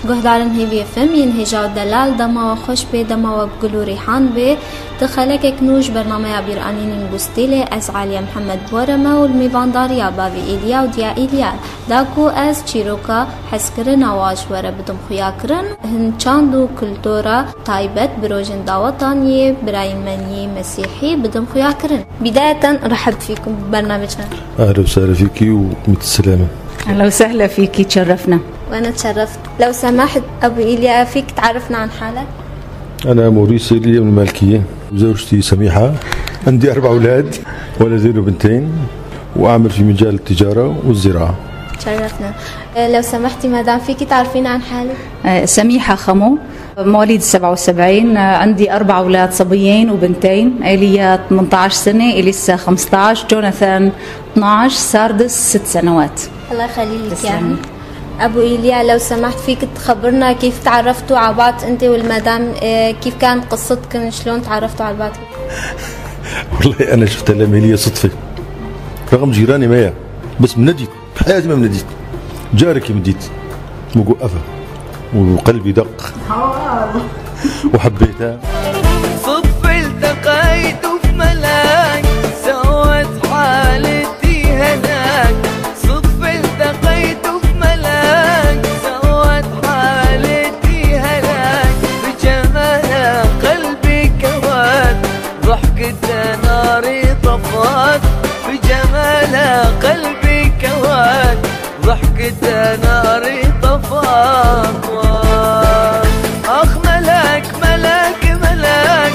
Guhdarên Hêvî FM yên hêja û delal dema we xweş bê dema we bi gul û rîhan bê di xelekek nû ji bernameya bîranînên Gustêlê ez Aliye Mihemed Bore me û li mêvandariya bavê Îlya û diya Îlya da ku ez çîroka hezkirina wa ji we re bidim xuyakirin hin çand û kultura taybet bi rojên dawetan yê birayên me yê Mesîhî bidim xuyakirin. بداية رحبت فيكم ببرنامجنا. اهلا وسهلا فيكي وميت السلامه. اهلا وسهلا فيكي، تشرفنا. وأنا تشرفت. لو سمحت أبو إيليا فيك تعرفنا عن حالك؟ انا موريس إيليا من المالكيه وزوجتي سميحه، عندي اربع اولاد، ولدين وبنتين، واعمل في مجال التجاره والزراعه. تشرفنا. لو سمحتي مدام فيك تعرفينا عن حالك؟ سميحة خمو، مواليد 77، عندي أربع أولاد صبيين وبنتين، إيليا 18 سنة، إليسا 15، جوناثان 12، ساردس 6 سنوات. الله يخلي لك تسلمي. يعني. أبو إيليا لو سمحت فيك تخبرنا كيف تعرفتوا على بعض أنت والمدام، كيف كانت قصتكم، شلون تعرفتوا على بعض؟ والله انا شفتها لما هي صدفه، رغم جيراني معي بس منديت بحياتي ما منديت، جارك مديت موقفه وقلبي دق وحبيتها. صدفة التقيت في ملاك سوت حالتي هناك، صدفة التقيت في ملاك سوت حالتي هناك، بجمالها قلبي كوات ضحكة ناري طفات، بجمالها قلبي كوات ضحكة ناري طفات. أخ ملاك ملاك ملاك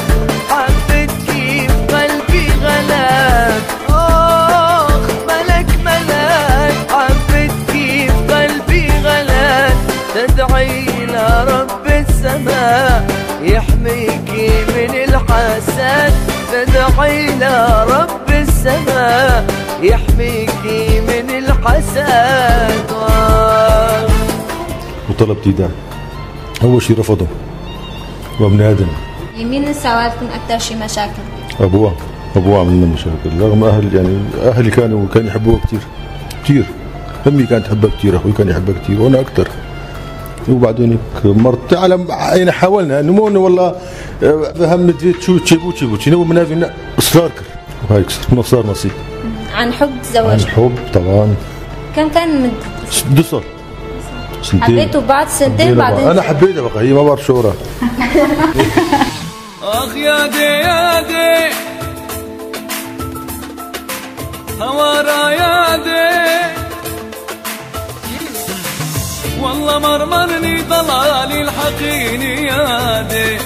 حبت كيف قلبي غلاك، أخ ملاك ملاك حبت كيف قلبي غلاك، تدعي لرب السماء يحميكي من الحسد، تدعي لرب السماء يحميكي من الحسد. وطلبت ايدها، اول شيء رفضوا وابن ادم. مين سوالكم أكثر شيء مشاكل؟ ابوها عمل لنا مشاكل، رغم اهل يعني اهلي كانوا يحبوها كثير كثير، امي كانت تحبها كثير، اخوي كان يحبها كثير وانا اكثر. وبعدين هيك مرت على يعني حاولنا انه مو انه والله فهمت شو تشيبو تشيبو تشيبو منافي اصرار كر وهيك صار نصيب. عن حب عن تزوجت؟ حب طبعا. كم كان مدة؟ دصر سنتين. حبيتوا بعض سنتين بعدين؟ انا حبيتها بقى، هي ما بعرف شو وراها. اخ يا دي يا دي هوارا يا دي، والله مرمرني ضلالي الحقيني يا دي،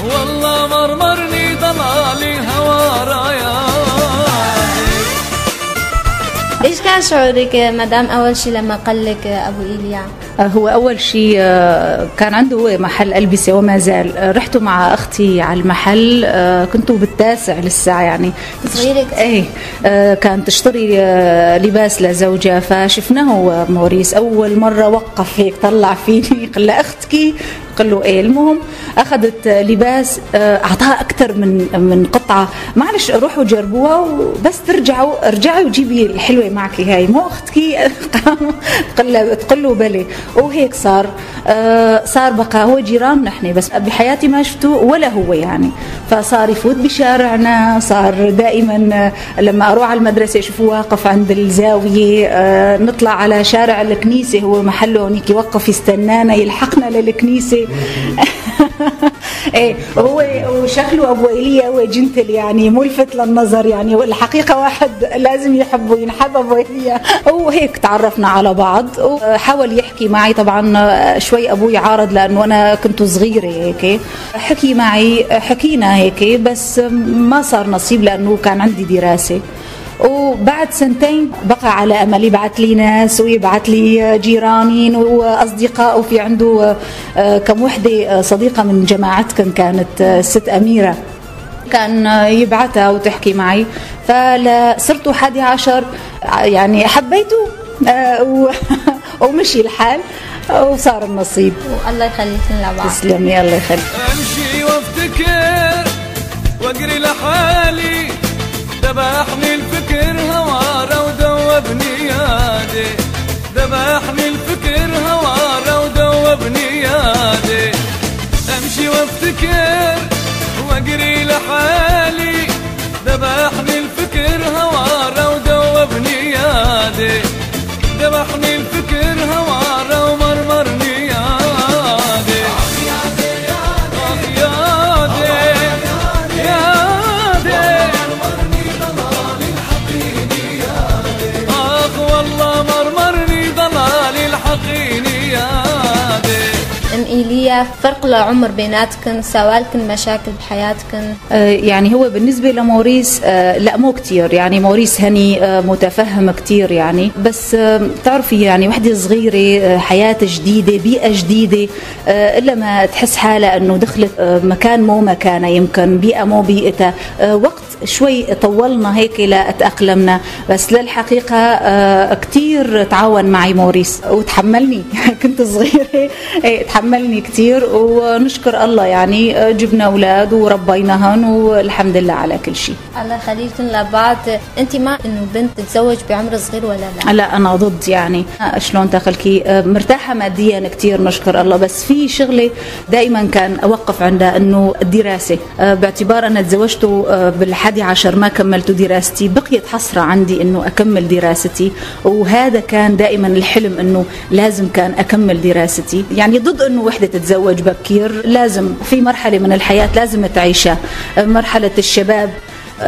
والله مرمرني ضلالي هوارا يا دي. ايش كان شعورك مدام اول شيء لما قال لك ابو ايليا؟ هو أول شيء كان عنده هو محل ألبسة وما زال، رحت مع أختي على المحل، كنت بالتاسع لسه يعني صغيرة. إيه، كانت تشتري لباس لزوجها، فشفناه موريس أول مرة وقف هيك طلع فيني قال لها أختك، قال له إيه. المهم أخذت لباس، أعطاها أكثر من قطعة، معلش روحوا جربوها وبس ترجعوا ارجعوا وجيبي الحلوة معك هاي مو أختك. تقول له بلي، وهيك صار. صار بقى هو جيران نحن، بس بحياتي ما شفته ولا هو يعني، فصار يفوت بشارعنا، صار دائما لما أروح على المدرسة أشوفه واقف عند الزاوية، نطلع على شارع الكنيسة هو محله هونيك يوقف يستنانا يلحقنا للكنيسة. ايه هو وشكله ابو ايليا هو جنتل يعني ملفت للنظر يعني، والحقيقه واحد لازم يحبه ينحب ابو ايليا. وهيك تعرفنا على بعض وحاول يحكي معي، طبعا شوي ابوي عارض لانه انا كنت صغيره هيك، حكي معي حكينا هيك بس ما صار نصيب لانه كان عندي دراسه. وبعد سنتين بقى على امل يبعث لي ناس ويبعث لي جيرانين واصدقاء، وفي عنده كم وحده صديقه من جماعتكم كانت الست اميره، كان يبعتها وتحكي معي، فصرت 11 يعني حبيته ومشي الحال وصار النصيب. والله يخليكم لبعض. تسلمي، الله يخليك. امشي وافتكر واجري لحالي، ذبحني الفكر هوارة ودوبني يادي، ذبحني الفكر هوارة ودوبني يادي. امشي وافتكر واجري لحالي، ذبحني الفكر هوارة ودوبني يادي، ذبحني الفكر هوارة ومرمرني يادي. يادي يادي آخ والله مرمرني ضلالي الحقيني يادي. ام ايليا، فرق العمر بيناتكن، سوالكن مشاكل بحياتكن؟ يعني هو بالنسبة لموريس لا مو كتير، يعني موريس هني متفهم كتير يعني، بس تعرفي يعني وحدة صغيرة، حياة جديدة، بيئة جديدة، إلا ما تحس حالها إنه دخلت مكان مو مكانها، يمكن بيئة مو بيئتها، وقت شوي طولنا هيك لأتأقلمنا، بس للحقيقة كتير تعاون معي موريس وتحملني كنت صغيرة تحملني كتير، ونشكر الله يعني جبنا أولاد وربيناهن والحمد لله على كل شيء. الله يخليكم لبعض. أنت مع إنه بنت تتزوج بعمر صغير ولا لا؟ لا أنا ضد، يعني شلون تخلكي مرتاحة ماديا كتير نشكر الله، بس في شغلة دائما كان أوقف عندها إنه الدراسة، باعتبار أنا تزوجت بال11 ما كملت دراستي، بقيت حسرة عندي إنه أكمل دراستي، وهذا كان دائما الحلم إنه لازم كان أكمل دراستي. يعني ضد إنه وحدة تتزوج بكير، لازم في مرحلة من الحياة لازم تعيشها، مرحلة الشباب،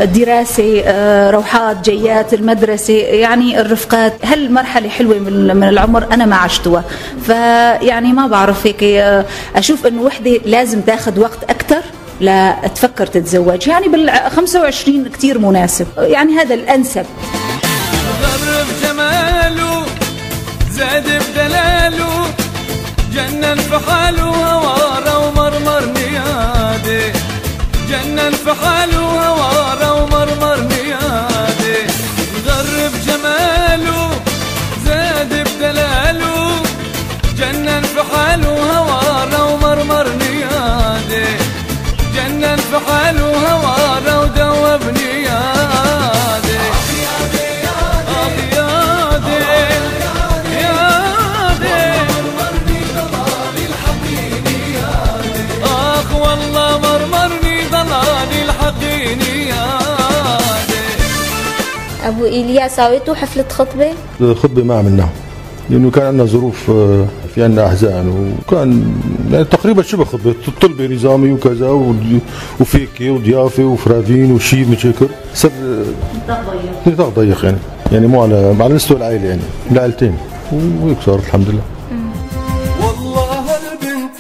دراسة، روحات جيات، المدرسة، يعني الرفقات، هالمرحلة حلوة من العمر أنا ما عشتها، فيعني ما بعرف هيك أشوف إنه وحدة لازم تاخذ وقت أكثر لا تفكر تتزوج، يعني بال25 كتير مناسب، يعني هذا الأنسب. غرب جماله زاد بدلاله، جنن في حاله هوارة ومرمرني يادي، جنن في حاله هوارة ومرمرني يادي. غرب جماله زاد بدلاله، جنن في حاله هوارة ومرمرني يادي، جنن في حاله هوارة ودوبني يادي. يادي يادي آخ والله مرمرني ضلالي الحقيني يادي. أبو إيليا، سويتوا حفلة خطبة؟ خطبة ما عملناها لأنه كان عندنا ظروف، في عندنا أحزان، وكان يعني تقريبا شبه خطبة، طلبة نظامي وكذا وفيكي وضيافة وفرافين وشيء متشكر، صار نطاق ضيق يعني مو على مستوى العائلة، يعني العائلتين، وهيك صار الحمد لله. والله هالبنت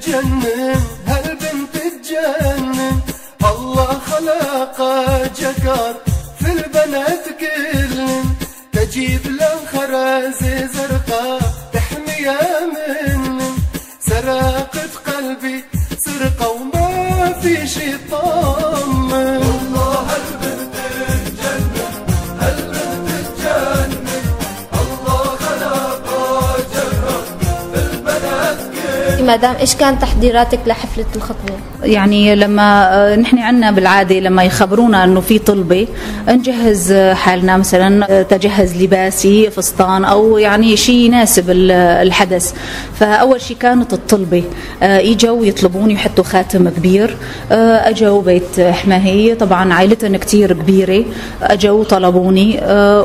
تجنن، هالبنت تجنن، الله خلقها جكر في البنات كلن، تجيب له خرازة زرقاء تحميها من سرقت قلبي سرقة وما في شي طمن. والله هالبنت تجنن، هالبنت تجنن، الله خلقها جكر في البنات كلن. مدام، ايش كان تحضيراتك لحفلة الخطبة؟ يعني لما نحن عنا بالعادة لما يخبرونا انه في طلبة نجهز حالنا، مثلا تجهز لباسي، فستان او يعني شيء يناسب الحدث. فاول شيء كانت الطلبة، اجوا يطلبوني يحطوا خاتم كبير، اجوا بيت حماهي، طبعا عائلتهم كثير كبيرة، اجوا طلبوني،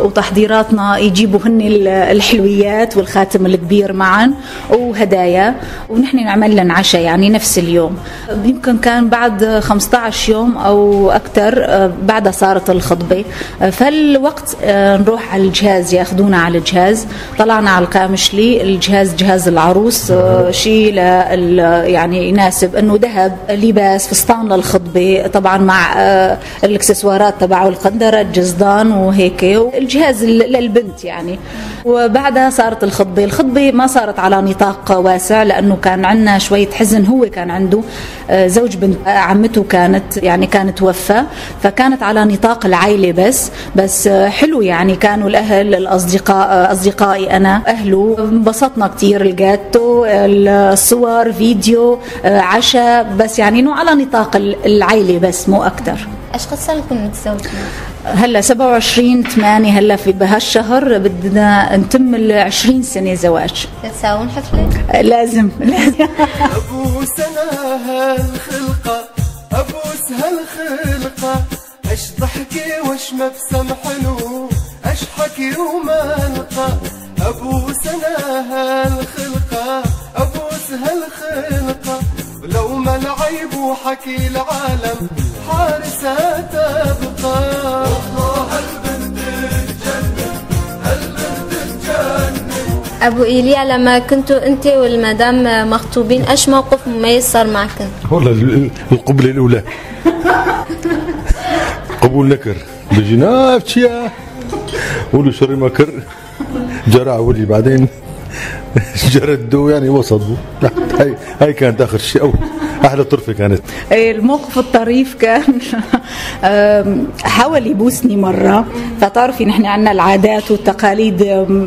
وتحضيراتنا يجيبوا هن الحلويات والخاتم الكبير معا وهدايا، ونحن نعمل لهم عشاء يعني نفس اليوم. يمكن كان بعد 15 يوم أو أكثر بعدها صارت الخطبة، فالوقت نروح على الجهاز، ياخذونا على الجهاز، طلعنا على القامشلي، الجهاز جهاز العروس، شيء يعني يناسب انه ذهب، لباس، فستان للخطبة طبعا مع الاكسسوارات تبعه، القندرة، الجزدان وهيك، الجهاز للبنت يعني. وبعدها صارت الخطبة، الخطبة ما صارت على نطاق واسع لأنه كان كان عندنا شوية حزن، هو كان عنده زوج بنت عمته كانت يعني كانت توفى، فكانت على نطاق العائلة بس حلو يعني، كانوا الأهل الأصدقاء، أصدقائي أنا أهله، انبسطنا كتير، الجاتو، الصور، فيديو، عشاء، بس يعني إنه على نطاق العائلة بس مو أكتر. ايش قد صار لكم متزوجين؟ هلا 27/8، هلا في بهالشهر بدنا نتم ال 20 سنة زواج. تساوون حفلة؟ لازم لازم. أبوس أنا هالخلقة، أبوس هالخلقة، اش ضحكي واش مبسم حلو، اش حكي وما القى. أبوس أنا هالخلقة، أبوس هالخلقة، ولو ما العيب وحكي العالم حارسها تبقى. والله هالبنت تجنن، هالبنت تجنن. أبو إيليا، لما كنتوا أنت والمدام مخطوبين، إيش موقف مميز صار معكم؟ والله القبلة الأولى قبول نكر بجينا فتشيا قولوا شر مكر جرى ولي بعدين جردوا يعني وصلوا. هاي كانت آخر شيء أو أحلى طرفة كانت. الموقف الطريف كان حاول يبوسني مرة، فتعرفي نحن عندنا العادات والتقاليد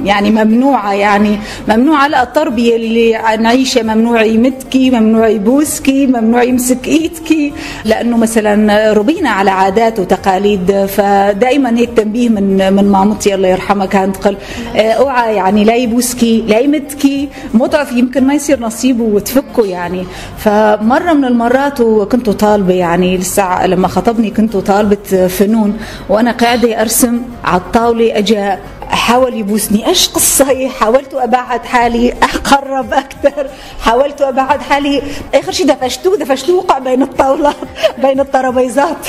يعني ممنوعة، يعني ممنوعة على التربية اللي نعيشها، ممنوع يمدكي، ممنوع يبوسكي، ممنوع يمسك ايدكي، لأنه مثلا ربينا على عادات وتقاليد. فدائما هيك تنبيه من مامتي الله يرحمها، كانت تقول اوعى يعني لا يبوسكي لا يمدكي، مو تعرفي يمكن ما يصير نصيبه وتفكه يعني. فمرة من المرات وكنت طالبة يعني لسه لما خطبني كنت طالبة فنون، وأنا قاعدة أرسم على الطاولة، أجا حاول يبوسني، ايش قصة هي؟ حاولت أبعد حالي، أقرب أكثر، حاولت أبعد حالي، آخر شيء دفشتوه وقع بين الطاولات بين الترابيزات.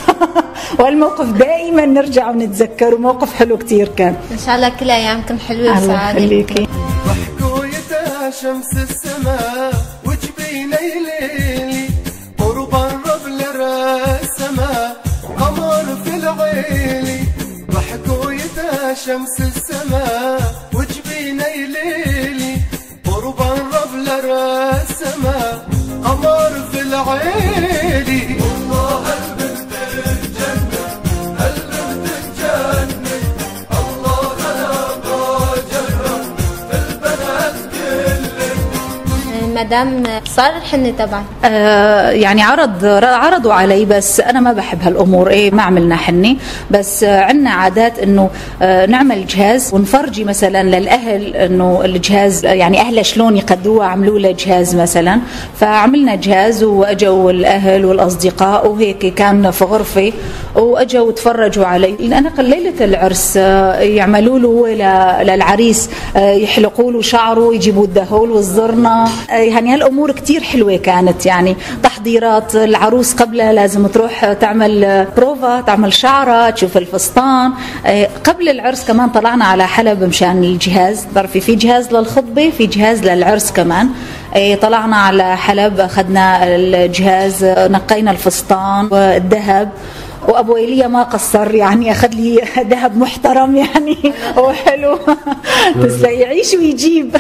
والموقف دائما نرجع ونتذكره، موقف حلو كثير كان. إن شاء الله كل أيامكم حلوة الله وسعادة. يخليكي. ضحكوا يا شمس السماء وجبيني ليلي، قرب الرب للسماء قمر في العيلي. ضحكوا يا شمس السماء وجبيني ليلي، قرب الرب للسماء قمر في العيلي. والله هالبنت تجنن، هالبنت تجنن، الله خلقها جرب في البنات كلن. مدام صار الحنة تبعك؟ يعني عرضوا علي، بس أنا ما بحب هالأمور، إيه ما عملنا حنة، بس عندنا عادات إنه نعمل جهاز ونفرجي مثلا للأهل إنه الجهاز، يعني أهله شلون يقدوه، عملوا له جهاز مثلا، فعملنا جهاز وأجوا الأهل والأصدقاء وهيك، كان في غرفة وأجوا وتفرجوا علي. لأن أنا ليلة العرس يعملوا له للعريس، يحلقوا له شعره، يجيبوا الدهول والزرنة، يعني هالأمور كتير حلوة كانت. يعني تحضيرات العروس قبلها لازم تروح تعمل بروفا، تعمل شعرها، تشوف الفستان. قبل العرس كمان طلعنا على حلب مشان الجهاز، تعرفي في جهاز للخطبة، في جهاز للعرس كمان. طلعنا على حلب، أخذنا الجهاز، نقينا الفستان والذهب، وأبو إيليا ما قصر يعني أخذ لي ذهب محترم يعني وحلو. تسلم، يعيش ويجيب.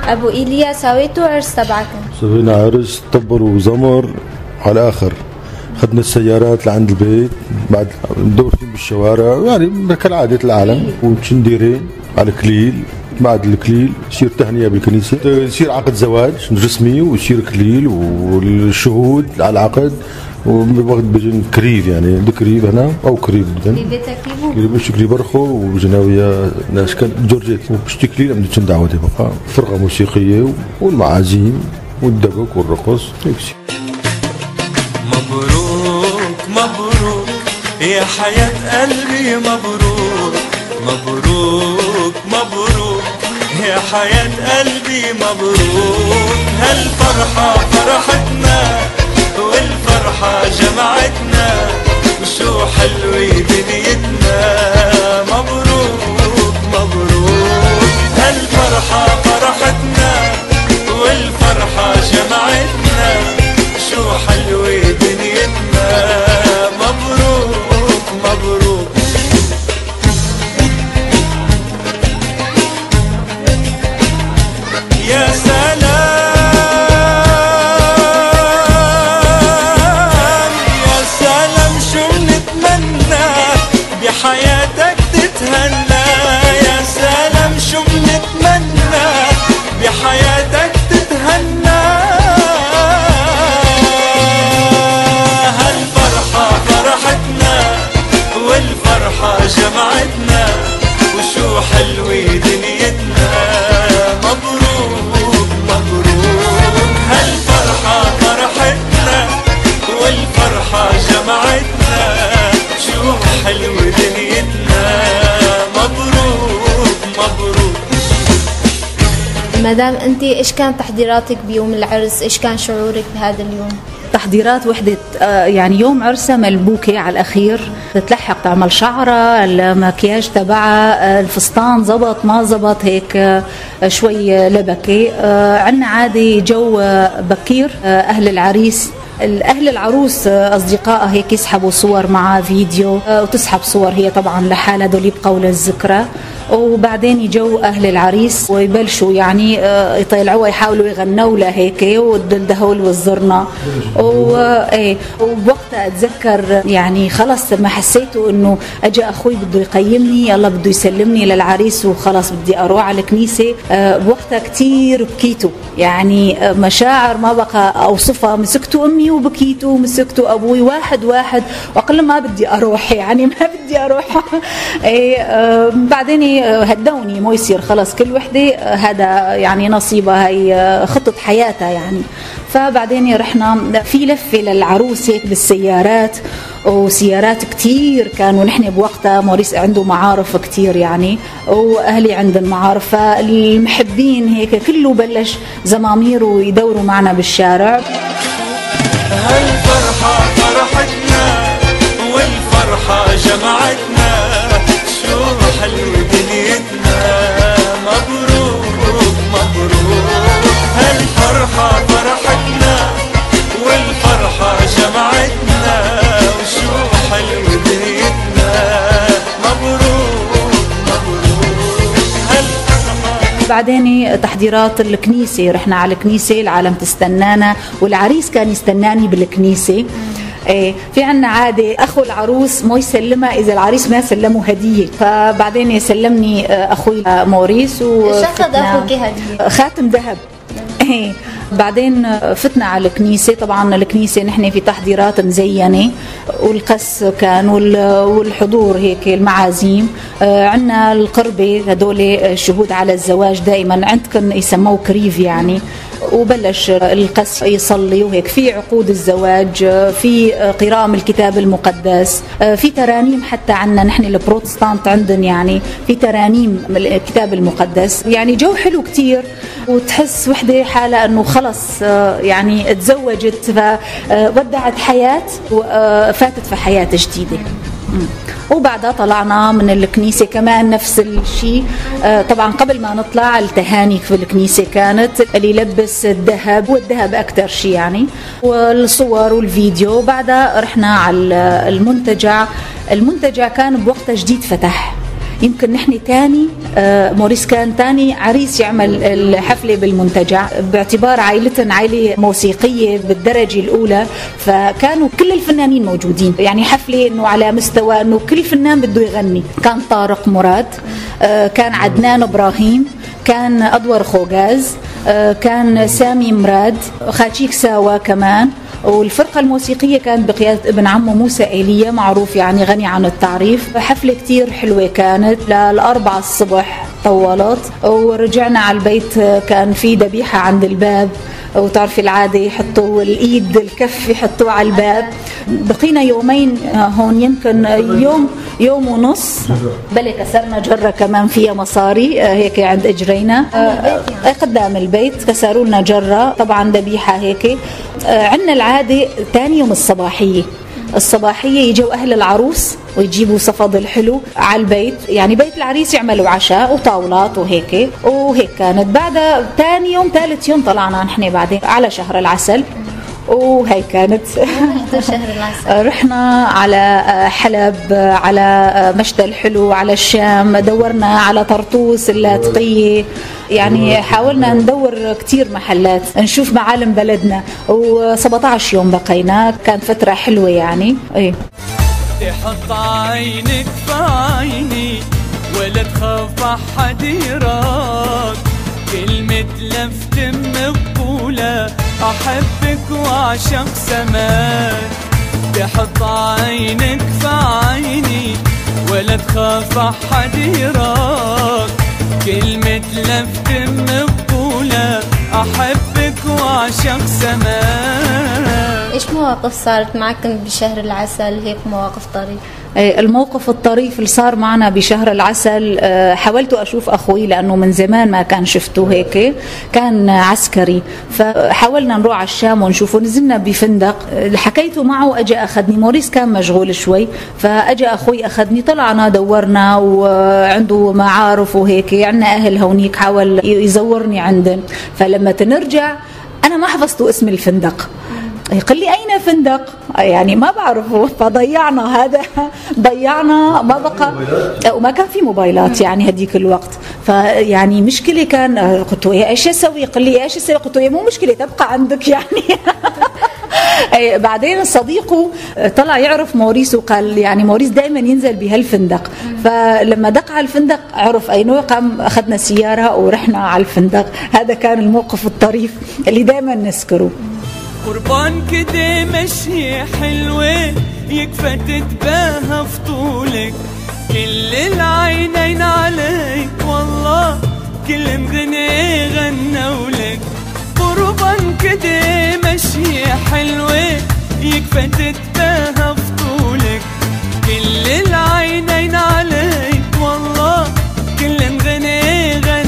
أبو إيليا، سويتوا عرس تبعكم؟ سوينا عرس، طبر وزمر على الآخر، خدنا السيارات لعند البيت، بعد ندور فيهم بالشوارع يعني كالعادة العالم، وشنديرين على كليل، بعد الكليل يصير تهنئة بالكنيسة، يصير عقد زواج رسمي، ويصير كليل والشهود على العقد، ووقت بيجي كريف، يعني الكريف هنا او كريف بدن كريف مش كريف برخو وجناوية ناس كان جورجيت وبشتكلي لما تشن دعوتي بقى فرقة موسيقية والمعازيم والدبك والرقص هيك شيء. مبروك مبروك يا حياة قلبي، مبروك مبروك مبروك يا حياة قلبي مبروك. هالفرحة فرحتنا والفرحة جمعتنا، وشو حلوة دنيتنا، مبروك مبروك. هالفرحة فرحتنا والفرحة جمعتنا، شو حلوة دنيتنا، مبروك مبروك. يا سلام يا سلام شو بنتمنى بحياتك تتهنى، يا سلام شو بنتمنى بحياتك تتهنى. هالفرحة فرحتنا والفرحة جمعتنا، وشو حلوة دنيتنا، مبروك مبروك. هالفرحة فرحتنا والفرحة جمعتنا، شو حلوة دنيتنا، مبروك مبروك. مدام انت ايش كان تحضيراتك بيوم العرس؟ ايش كان شعورك بهذا اليوم؟ تحضيرات وحدة يعني يوم عرسها ملبوكة على الأخير، تتلحق تعمل شعرها، المكياج تبعها، الفستان زبط ما زبط، هيك شوي لبكة. عنا عادي جو بكير، أهل العريس الأهل العروس أصدقائها هيك يسحبوا صور معها فيديو، وتسحب صور هي طبعا لحالها، دول يبقوا للذكرى. وبعدين يجوا أهل العريس ويبلشوا يعني يطلعوها، يحاولوا يغنوا لها هيك والدهول والزرنة. وبوقتها أتذكر يعني خلص ما حسيته إنه أجا أخوي بده يقيمني، يلا بده يسلمني للعريس وخلص بدي أروح على الكنيسة. بوقتها كتير بكيته، يعني مشاعر ما بقى أوصفها. مسكته أمي وبكيته ومسكته أبوي واحد واحد، وأقل ما بدي أروح، يعني ما بدي أروح. بعدين هدوني، مو يصير خلص كل وحدة هذا يعني نصيبها، هي خطة حياتها يعني. فبعدين رحنا في لفة للعروس هيك بالسيارات، وسيارات كتير كانوا. نحن بوقتها موريس عنده معارف كتير يعني، وأهلي عندهم معارف، فالمحبين هيك كله بلش زمامير ويدوروا معنا بالشارع. هالفرحة فرحتنا والفرحة جمعتنا، شو حلوة دنيتنا، مبروك مبروك. هالفرحة فرحتنا والفرحة جمعتنا، وشو حلوة دنيتنا، مبروك مبروك. بعدين تحضيرات الكنيسة، رحنا على الكنيسة، العالم تستنانا، والعريس كان يستناني بالكنيسة. ايه في عنا عادة أخو العروس مو يسلمها إذا العريس ما سلمه هدية، فبعدين يسلمني أخوي موريس. ايش أخذ أخوك هدية؟ خاتم ذهب. ايه بعدين فتنا على الكنيسة، طبعا الكنيسة نحن في تحضيرات مزينة، والقس كان والحضور هيك المعازيم. عنا القربة هدول الشهود على الزواج دائما عندكم يسموه كريف يعني. وبلش القس يصلي وهيك، في عقود الزواج، في قراءة من الكتاب المقدس، في ترانيم، حتى عنا نحن البروتستانت عندن يعني في ترانيم من الكتاب المقدس. يعني جو حلو كتير، وتحس وحدة حالة انه خلص يعني تزوجت، فودعت حياة وفاتت في حياة جديدة. وبعدها طلعنا من الكنيسة كمان نفس الشيء. طبعا قبل ما نطلع التهاني في الكنيسة كانت اللي يلبس الذهب، والذهب أكثر شيء يعني، والصور والفيديو. بعدها رحنا على المنتجع. المنتجع كان بوقتها جديد فتح، يمكن نحن تاني موريس كان تاني عريس يعمل الحفلة بالمنتجع، باعتبار عائلتنا عائلة موسيقية بالدرجة الأولى، فكانوا كل الفنانين موجودين. يعني حفلة إنه على مستوى إنه كل فنان بده يغني. كان طارق مراد، كان عدنان إبراهيم، كان أدوار خوغاز، كان سامي مراد، خاتشيك ساوا كمان، والفرقة الموسيقية كانت بقيادة ابن عمه موسى ايليا، معروف يعني غني عن التعريف. حفلة كتير حلوة كانت لل4 الصبح طولت، ورجعنا على البيت كان في ذبيحة عند الباب، وتعرفي العادة يحطوا الإيد الكف يحطوه على الباب. بقينا يومين هون، يمكن يوم يوم ونص، بلي كسرنا جرة كمان فيها مصاري هيك عند إجرينا قدام البيت، كسروا لنا جرة طبعا ذبيحة هيك. عندنا العادة ثاني يوم الصباحية يجوا أهل العروس ويجيبوا صفد الحلو على البيت، يعني بيت العريس يعملوا عشاء وطاولات وهيك وهيك كانت. بعدها ثاني يوم ثالث يوم طلعنا نحن بعدين على شهر العسل، وهي كانت شهر العسل. رحنا على حلب، على مشتى الحلو، على الشام، دورنا على طرطوس اللاذقية، يعني حاولنا ندور كثير محلات نشوف معالم بلدنا. و17 يوم بقينا، كانت فترة حلوة يعني. ايه تحط عينك في عيني ولا تخاف احد يراك، كلمة لفت مقبولة أحبك وأعشق سماك. تحط عينك في عيني ولا تخاف أحد يراك، كلمة لفت مقبولة أحبك وأعشق سماك. إيش مواقف صارت معكم بشهر العسل هيك مواقف طريفة؟ الموقف الطريف اللي صار معنا بشهر العسل، حاولت أشوف أخوي لأنه من زمان ما كان شفته هيك، كان عسكري، فحاولنا نروح على الشام ونشوفه. نزلنا بفندق، حكيته معه أجا أخذني، موريس كان مشغول شوي، فأجا أخوي أخذني، طلعنا دورنا وعنده معارف وهيك، عندنا أهل هونيك، حاول يزورني عندن. فلما تنرجع أنا ما حفظت اسم الفندق، يقول لي أين فندق؟ يعني ما بعرفه، فضيعنا هذا، ضيعنا، ما بقى، وما كان في موبايلات يعني هديك الوقت، فيعني مشكلة كان. قلت له ايش اسوي؟ قال لي ايش اسوي؟ قلت له مو مشكلة تبقى عندك يعني. بعدين صديقه طلع يعرف موريس، وقال يعني موريس دائما ينزل بهالفندق، فلما دق على الفندق عرف اينه، قام اخذنا سيارة ورحنا على الفندق. هذا كان الموقف الطريف اللي دائما نذكره. قربان كده مشي حلوة يكفى تتباهى في طولك، كل العينين عليك والله كل مغني غنولك. قربان كده مشي حلوة يكفى تتباهى في طولك، كل العينين عليك والله كل مغني غنولك.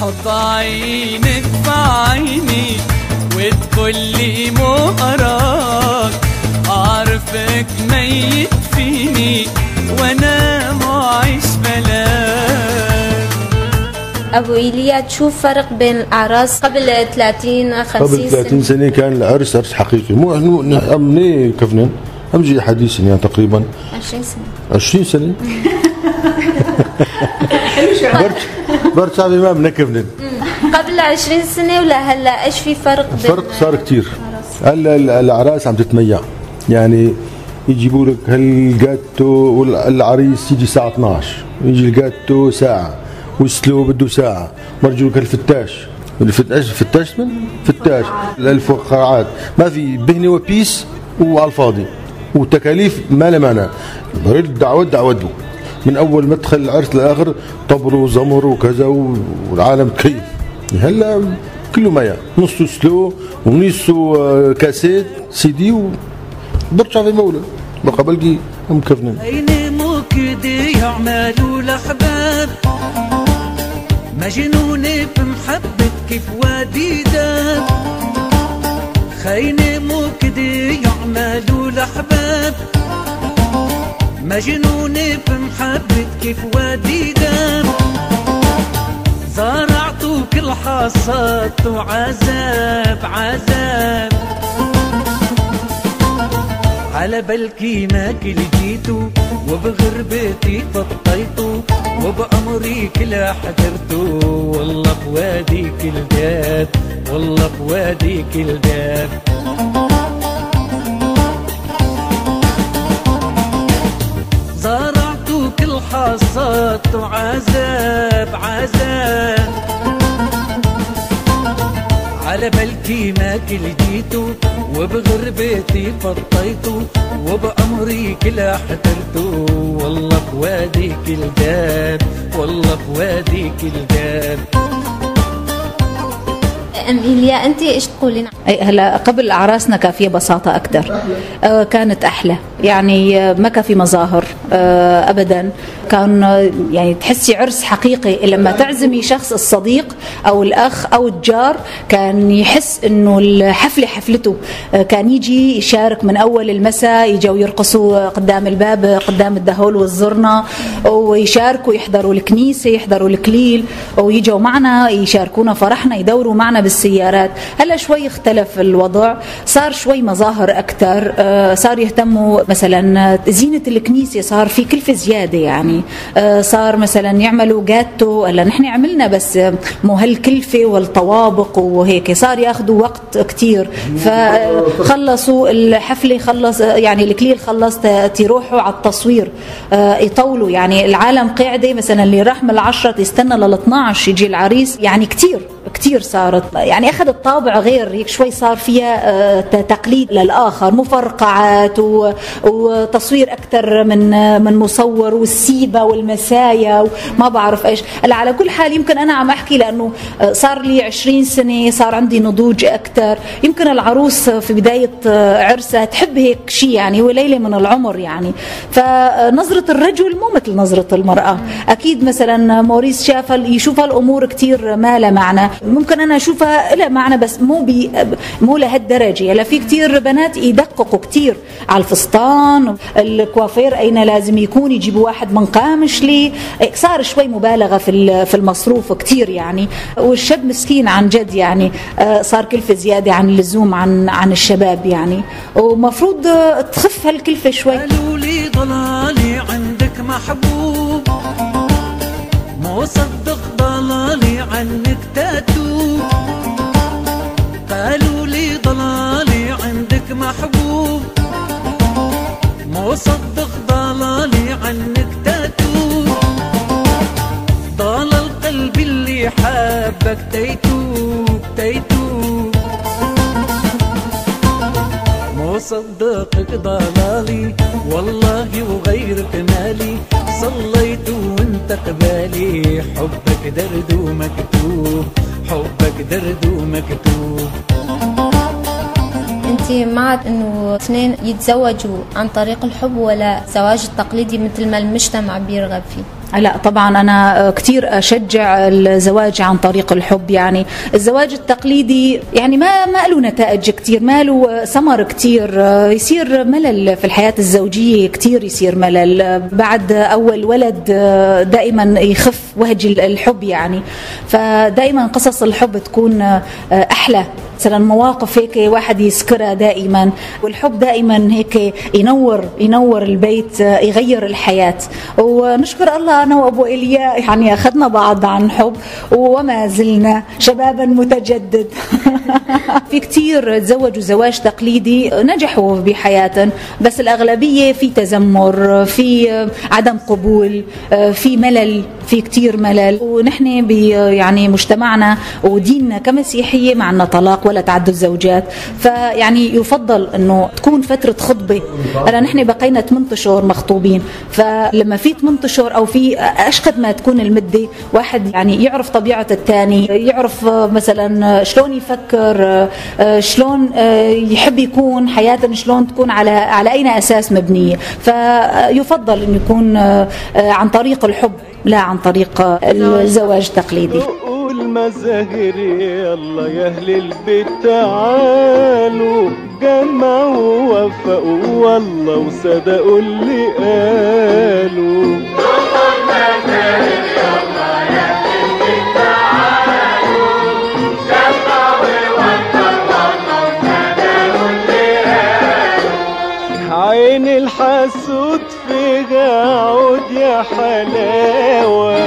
حط عينك في عيني وتقول لي مو أراك، أعرفك ميت فيني وأنا مو عايش بلاك. أبو إيليا، تشوف فرق بين الأعراس قبل 30 50 قبل 30 سنة كان العرس عرس حقيقي، مو أمني كفنين أمجي حديث يعني تقريبا 20 سنة 20 سنة. برد شعبي ما بنكفنن قبل 20 سنة ولا هلا ايش في فرق؟ فرق صار كثير. هلا الاعراس عم تتميع، يعني يجيبوا لك هالجاتو، والعريس يجي الساعة 12، يجي الجاتو ساعة، والسلو بده ساعة، مرجو لك الفتاش، الفتاش من؟ فتاش، الفقاعات، ما في بهنة وبيس وعلى الفاضي، وتكاليف ما لها معنى. برد دعوت دعوته من اول مدخل العرس للاخر، طبر وزمر وكذا والعالم تكيف. هلا كله مياه، نصه سلو ونصه كاسيت سي دي، وبرجع في مولد بقى بلقي مكفنين. عيني مو كده يعملوا الاحباب، مجنونة بمحبة كيف وادي داب. خاينة مو كده يعملوا الاحباب، مجنونة بمحبة كيف وادي دام. زرعتو كل حصدت وعذاب عذاب، على بالكي ما كل جيتو، وبغربتي فطيتو، وبأمري كل حضرتو. والله بوادي كل داب، والله بوادي كل داب. حصدت عذاب عذاب. على بالكي ما كل جيتو وبغربتي فطيتو وبأمري كلا حترتو، والله بوادي كل داب، والله بوادي كل داب. أم إيليا أنت إيش تقولين؟ هلا قبل أعراسنا كان فيها بساطة أكثر، كانت أحلى، يعني ما كان في مظاهر أبدا، كان يعني تحسي عرس حقيقي. لما تعزمي شخص، الصديق أو الأخ أو الجار، كان يحس إنه الحفلة حفلته، كان يجي يشارك من أول المساء، يجوا يرقصوا قدام الباب قدام الدهول والزرنة، ويشاركوا يحضروا الكنيسة، يحضروا الكليل، ويجوا معنا يشاركونا فرحنا، يدوروا معنا بالسيارات. هلا شوي اختلف الوضع، صار شوي مظاهر أكثر، صار يهتموا مثلا زينة الكنيسة، صار في كلفة زيادة يعني، صار مثلا يعملوا جاتو. هلا نحن عملنا بس مو هالكلفة والطوابق وهيك، صار ياخذوا وقت كثير. فخلصوا الحفلة، خلص يعني الكليل خلص، تروحوا على التصوير، يطولوا يعني. العالم قاعدة مثلا اللي راح من 10 يستنى لل 12 يجي العريس، يعني كثير كثير صارت يعني اخذت طابع غير هيك شوي، صار فيها تقليد للاخر، مفرقعات وتصوير اكثر من مصور، والسيبه والمسايا وما بعرف ايش. هلا على كل حال يمكن انا عم احكي لانه صار لي 20 سنة، صار عندي نضوج اكثر. يمكن العروس في بداية عرسها تحب هيك شيء يعني، وليلة من العمر يعني. فنظره الرجل مو مثل نظره المراة اكيد. مثلا موريس شاف يشوف الامور كثير ما لها معنى، ممكن انا اشوفها لها معنى بس مو لهالدرجة. هلا في كثير بنات يدققوا كثير على الفستان، الكوافير اين لازم يكون، يجيبوا واحد من قامشلي، صار شوي مبالغه في المصروف كثير يعني. والشاب مسكين عن جد يعني، صار كلفه زيادة عن اللزوم عن الشباب يعني، ومفروض تخف هالكلفه شوي. قالوا لي ضلالي عندك محبوب، مو صدق ضلالي عنك تاتوب، قالوا لي ضلالي عندك محبوب، مو صدق ضلالي عنك تاتوب، ضل القلب اللي حابك تيتوب تيتوب، مو صدقك ضلالي والله وغيرك مالي، صليت وانت قبالي، حبك درد ومكتوب، حبك درد ومكتوب. انت مع انه اثنين يتزوجوا عن طريق الحب ولا الزواج التقليدي مثل ما المجتمع بيرغب فيه؟ لا طبعا انا كثير اشجع الزواج عن طريق الحب. يعني الزواج التقليدي يعني ما له نتائج كثير، ما له ثمر كثير، يصير ملل في الحياة الزوجية كثير، يصير ملل بعد اول ولد، دائما يخف وهج الحب يعني. فدائما قصص الحب تكون احلى، مثلا مواقف هيك واحد يذكرها دائما، والحب دائما هيك ينور البيت، يغير الحياة. ونشكر الله أنا وأبو إيليا يعني أخذنا بعض عن حب وما زلنا شبابا متجدد. في كتير تزوجوا زواج تقليدي نجحوا بحياتهم، بس الأغلبية في تذمر، في عدم قبول، في ملل، في كتير ملل. ونحن يعني مجتمعنا وديننا كمسيحية ما عندنا طلاق ولا تعدد زوجات، فيعني يفضل انه تكون فترة خطبه. هلا نحن بقينا 8 اشهر مخطوبين، فلما في 8 اشهر او في اشقد ما تكون المدة، واحد يعني يعرف طبيعة الثاني، يعرف مثلا شلون يفكر، شلون يحب يكون حياته، شلون تكون على اين اساس مبنية. فيفضل انه يكون عن طريق الحب لا عن طريق الزواج التقليدي. المزاهر يلا يا اهل البيت تعالوا، جمعوا ووفقوا والله وصدقوا اللي قالوا. المزاهر يلا يا اهل البيت تعالوا، جمعوا ووفقوا والله وصدقوا اللي قالوا. عين الحسود فيها عود يا حلاوة،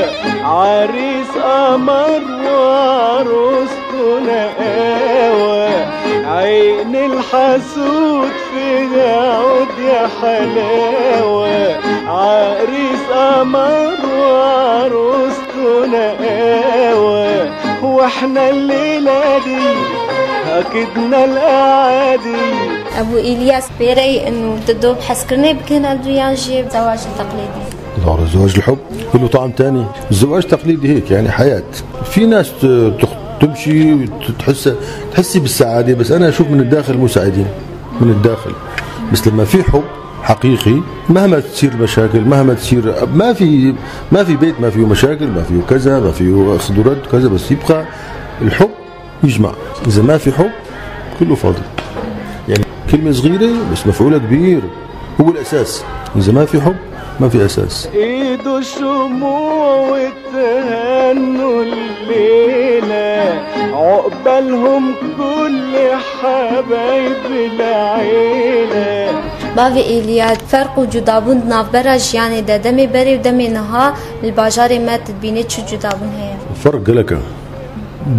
عريس قمر وعروسته نقاوة. عين الحسود فيها عود يا حلاوة، عريس قمر عروسته نقاوة، واحنا الليلة دي أكدنا الأعادي. أبو إلياس بيرأي إنه تدوب حسكرني بكن الدويان جيب زواج التقليدي. ظهر الزواج الحب له طعم تاني، الزواج التقليدي هيك يعني حياة، في ناس تمشي تحسي بالسعادة، بس أنا أشوف من الداخل مو سعيدين من الداخل. بس لما في حب حقيقي مهما تصير مشاكل، مهما تصير، ما في بيت ما فيه مشاكل، ما فيه كذا، ما فيه أخذ ورد كذا، بس يبقى الحب يجمع. إذا ما في حب كله فاضي، يعني كلمة صغيرة بس مفعولها كبير، هو الأساس. إذا ما في حب ما في أساس. ايدوا الشموع وتهنوا الليلة، عقبالهم كل حبايب العيلة. بافي إلياد فرق وجدابون نافبرا جياني دا دمي بري ودمي نها الباجاري ما تبيني شو جدابون هي. فرق لك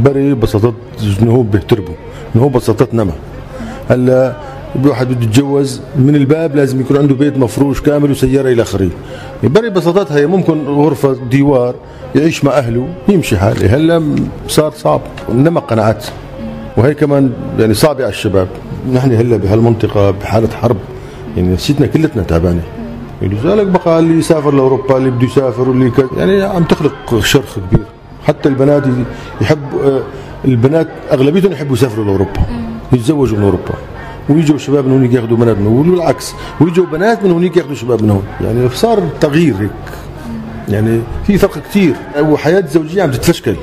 بري بساطات انه بيهتربوا، انه بساطات نما. هلا الواحد بده يتجوز من الباب لازم يكون عنده بيت مفروش كامل وسيارة الى اخره. بري بساطات هي ممكن غرفة ديوار يعيش مع اهله يمشي حاله. هلا صار صعب، انما قناعات، وهي كمان يعني صعبة على الشباب. نحن هلا بهالمنطقه بحاله حرب، يعني نفسيتنا كلتنا تعبانة. لذلك بقى اللي يسافر لاوروبا، اللي بده يسافر واللي يعني عم تخلق شرخ كبير. حتى البنات يحب، البنات اغلبيتهم يحبوا يسافروا لاوروبا، يتزوجوا من اوروبا، ويجوا شباب من هونيك ياخذوا بنات من هون، والعكس، ويجوا بنات من هونيك ياخذوا شباب من هون. يعني صار تغيير هيك، يعني في فرق كثير. وحياه الزوجية عم تتفشكل،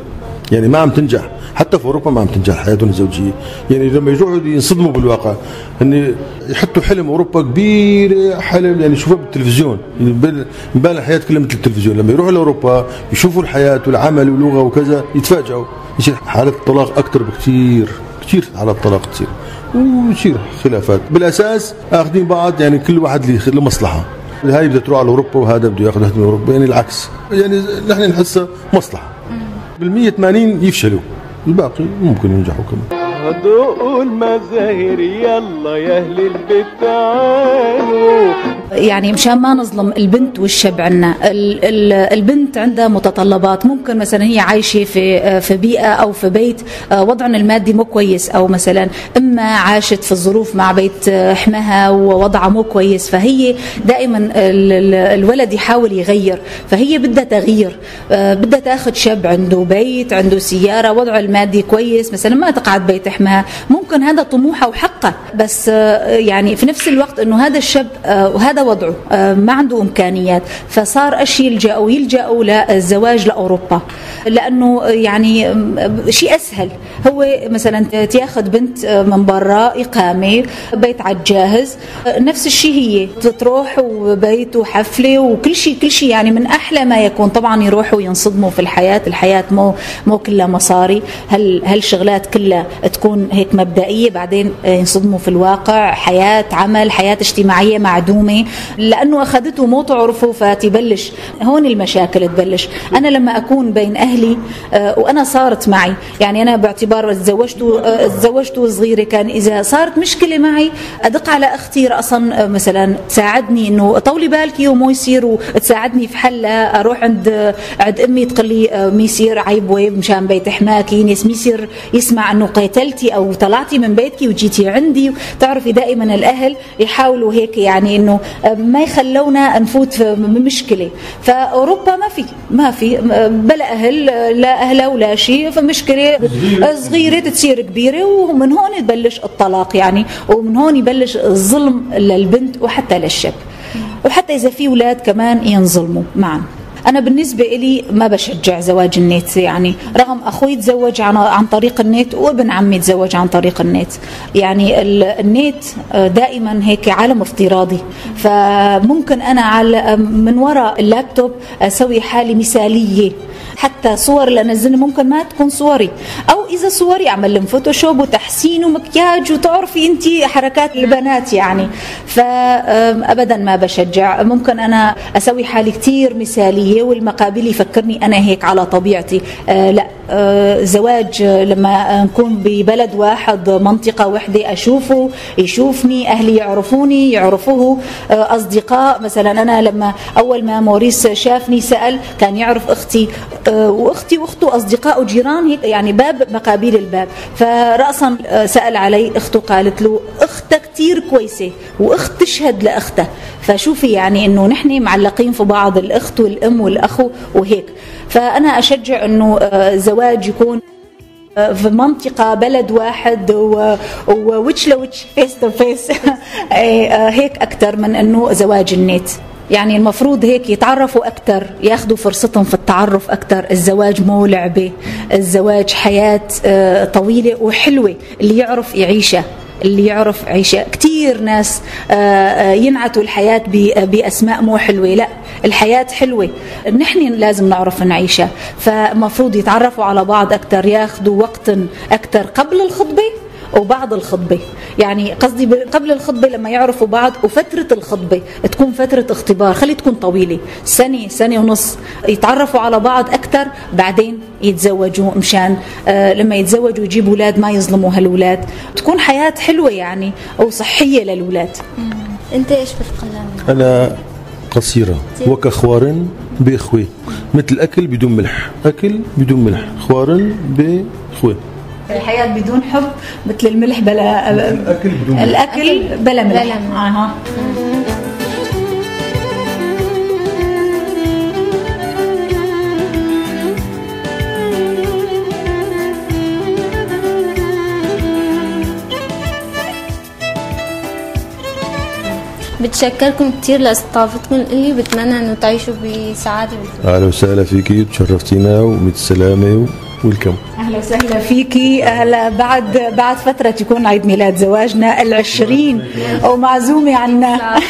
يعني ما عم تنجح، حتى في اوروبا ما عم تنجح حياتهم الزوجية. يعني لما يروحوا ينصدموا بالواقع، ان يحطوا حلم اوروبا كبير، حلم يعني يشوفوه بالتلفزيون، يعني بان الحياة كلها مثل التلفزيون. لما يروحوا لاوروبا يشوفوا الحياة والعمل واللغة وكذا يتفاجئوا، يصير حالات الطلاق اكثر بكثير، كثير حالات طلاق تصير، ويصير خلافات. بالاساس اخذين بعض يعني كل واحد لمصلحة، هاي بدها تروح على اوروبا وهذا بده ياخذ من اوروبا، يعني العكس. يعني نحن نحسها مصلحة. بال 180 يفشلوا، الباقي ممكن ينجحوا كمان. هدوء المزاهر يلا يا اهل البيت تعالوا. يعني مشان ما نظلم البنت والشاب، عنا البنت عندها متطلبات، ممكن مثلا هي عايشه في بيئة او في بيت وضعنا المادي مو كويس، او مثلا اما عاشت في الظروف مع بيت حماها ووضعها مو كويس، فهي دائما الولد يحاول يغير، فهي بدها تغيير، بدها تاخذ شاب عنده بيت، عنده سيارة، وضعه المادي كويس، مثلا ما تقعد بيت حماها، ممكن هذا طموحها وحقها، بس يعني في نفس الوقت انه هذا الشاب وهذا وضعه ما عنده امكانيات، فصار اشي يلجأوا للزواج لاوروبا، لانه يعني شيء اسهل. هو مثلا تاخذ بنت من برا، اقامه، بيت على الجاهز، نفس الشيء هي تروح وبيت وحفله وكل شيء، كل شيء يعني من احلى ما يكون. طبعا يروحوا ينصدموا في الحياة، الحياة مو كلها مصاري، هالشغلات كلها تكون هيك مبدئية، بعدين ينصدموا في الواقع، حياة عمل، حياة اجتماعية معدومة، لانه اخذته مو تعرفه، فتبلش هون المشاكل تبلش. انا لما اكون بين اهلي وانا صارت معي، يعني انا باعتبار تزوجت صغيرة، كان اذا صارت مشكلة معي ادق على اختي راسا مثلا تساعدني انه طولي بالك ومو يصير، وتساعدني في حلها. اروح عند امي تقول لي ما يصير، عيب ويب مشان بيت حماكي، ناس ما يصير يسمع انه قتلتي او طلعتي من بيتك وجيتي عندي. تعرفي دائما الاهل يحاولوا هيك يعني انه ما يخلونا نفوت في مشكلة. فاوروبا ما في بلا اهل، لا اهلا ولا شيء، فمشكله صغيرة تصير كبيرة، ومن هون يبلش الطلاق يعني، ومن هون يبلش الظلم للبنت وحتى للشاب، وحتى اذا في اولاد كمان ينظلموا معا. أنا بالنسبة إلي ما بشجع زواج النت، يعني رغم أخوي تزوج عن طريق النت وابن عمي تزوج عن طريق النت، يعني النت دائما هيك عالم افتراضي، فممكن أنا على من وراء اللابتوب أسوي حالي مثالية، حتى صور اللي انزلها ممكن ما تكون صوري، او اذا صوري اعمل لهم فوتوشوب وتحسين ومكياج، وتعرفي انت حركات البنات يعني. فابدا ما بشجع، ممكن انا اسوي حالي كثير مثاليه اياه والمقابل يفكرني انا هيك على طبيعتي. لا، زواج لما نكون ببلد واحد، منطقة واحدة، اشوفه يشوفني، اهلي يعرفوني يعرفوه، اصدقاء. مثلا انا لما اول ما موريس شافني سال، كان يعرف اختي، واختي واخته اصدقاء وجيران هيك، يعني باب مقابيل الباب. فراسا سال علي اخته، قالت له اختها كثير كويسة واخت تشهد لاختها. فشوفي يعني انه نحن معلقين في بعض، الاخت والام والاخو وهيك. فانا اشجع انه زواج يكون في منطقة بلد واحد ووجه لوجه، face to face، هيك أكثر من أنه زواج النت. يعني المفروض هيك يتعرفوا أكثر، ياخذوا فرصتهم في التعرف أكثر. الزواج مو لعبة، الزواج حياة طويلة وحلوة اللي يعرف يعيشها، اللي يعرف عيشة. كثير ناس ينعتوا الحياة بأسماء مو حلوة، لا، الحياة حلوة، نحن لازم نعرف نعيشها. فمفروض يتعرفوا على بعض أكثر، ياخذوا وقت أكثر قبل الخطبة وبعد الخطبة. يعني قصدي قبل الخطبة لما يعرفوا بعض، وفترة الخطبة تكون فترة اختبار، خلي تكون طويلة، سنة، سنة ونص، يتعرفوا على بعض أكثر، بعدين يتزوجوا، مشان لما يتزوجوا يجيبوا أولاد ما يظلموا هالأولاد، تكون حياة حلوة يعني وصحية للأولاد. أنت إيش بتقول لنا؟ أنا قصيرة وكخوارن بإخوة، مثل أكل بدون ملح، أكل بدون ملح، خوارن بإخوة. الحياة بدون حب مثل الملح بلا الأكل بدون ملح. الأكل بلا ملح. بلا ملح. بتشكركم كثير لاستضافتكم اللي بتمنى انه تعيشوا بسعادة. اهلا وسهلا فيكي، تشرفتينا وبالسلامه، welcome. اهلا وسهلا فيكي. اهلا. بعد فترة يكون عيد ميلاد زواجنا 20 ومعزومه عنا،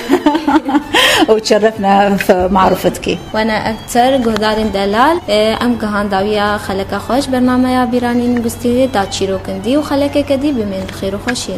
وتشرفنا في معرفتك. وانا اكثر گهدارين دلال ام گهان داويا خلك خوش برنامه بيرانين گستيري دا چيروكندي وخلك كدي بمن الخير وخوشي.